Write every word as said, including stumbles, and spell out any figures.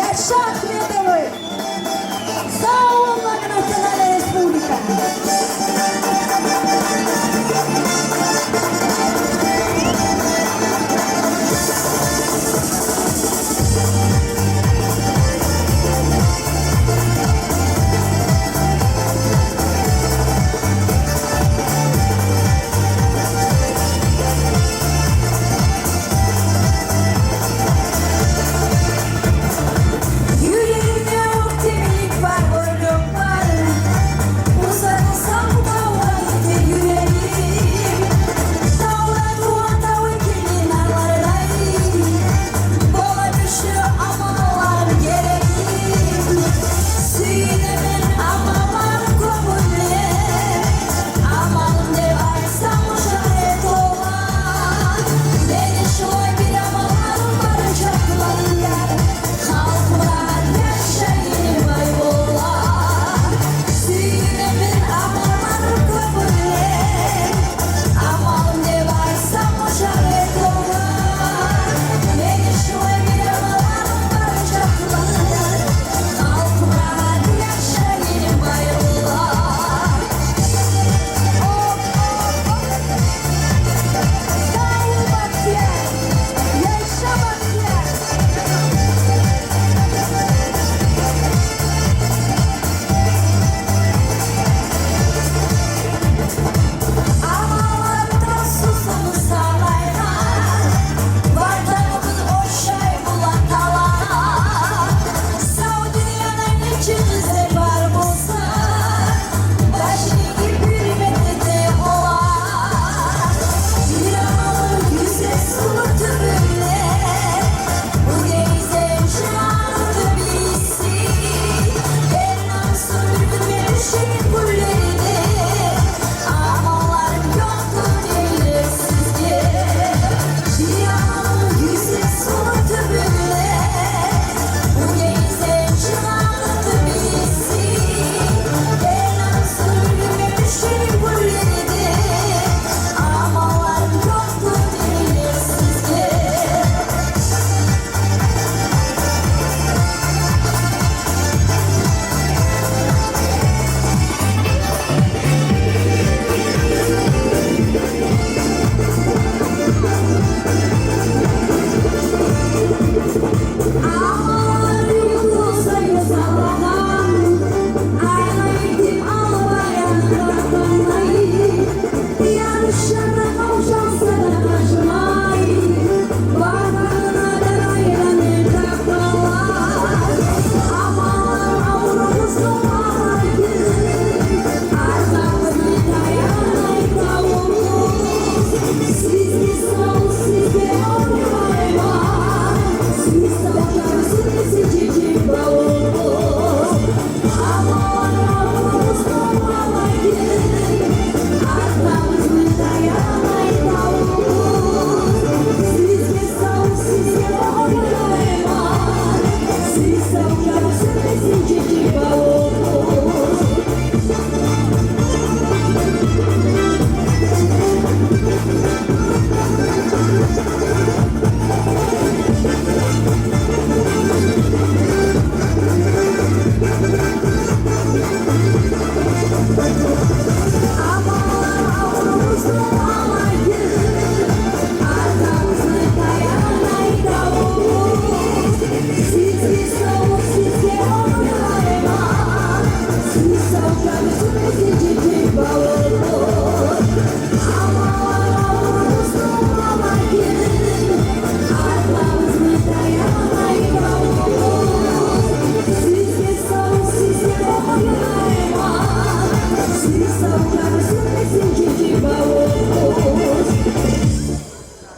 Яшав Ахмедову! Сав болугъуз, Национальная Республика! Юрегимде оьктемлик бар, оьрлюк бар. Узатылсам, тавгъа гетер юрегим. Тавлар тувгъан таву экенли нарлардай. Бола бирче амаллар герегим. Сююнемен амаллар кёбюнде. Амалым деп айтсам, ушар эди олар. Мени шулай бир амалларым бар чакълар. Халкъым рагьат яшай, элим бай бола. Сююнемен амаллар кёбюнде. Амалым деп айтсам, ушар эди олар. Мени шулай бир амалларым бар чакълар. Халкъым рагьат яшай, элим бай бола. Оп, оп, оп. Сав бол, Бахтияр! Яша, Бахтияр! Амаллар тас тюсюн санайгъан, ватаныбыз ошай булан талай. Сав дюньяда нече гьюнер бар болса, башын эгип гьюрмет эте олар. Бир амалым гюзел сулу тюбюнде, бу гезик чыгъар тюбюсю. Эл намусун бир гюн мен тюшген гюнлерде, амалларым ёкъдур дейлер сизге. Бир амалым гюзел сулу тюбюнде, бу гезик чыгъар тюбюсю. Эл намусун бир гюн мен тюшген гюнлерде, амалларым ёкъдур дейлер сизге.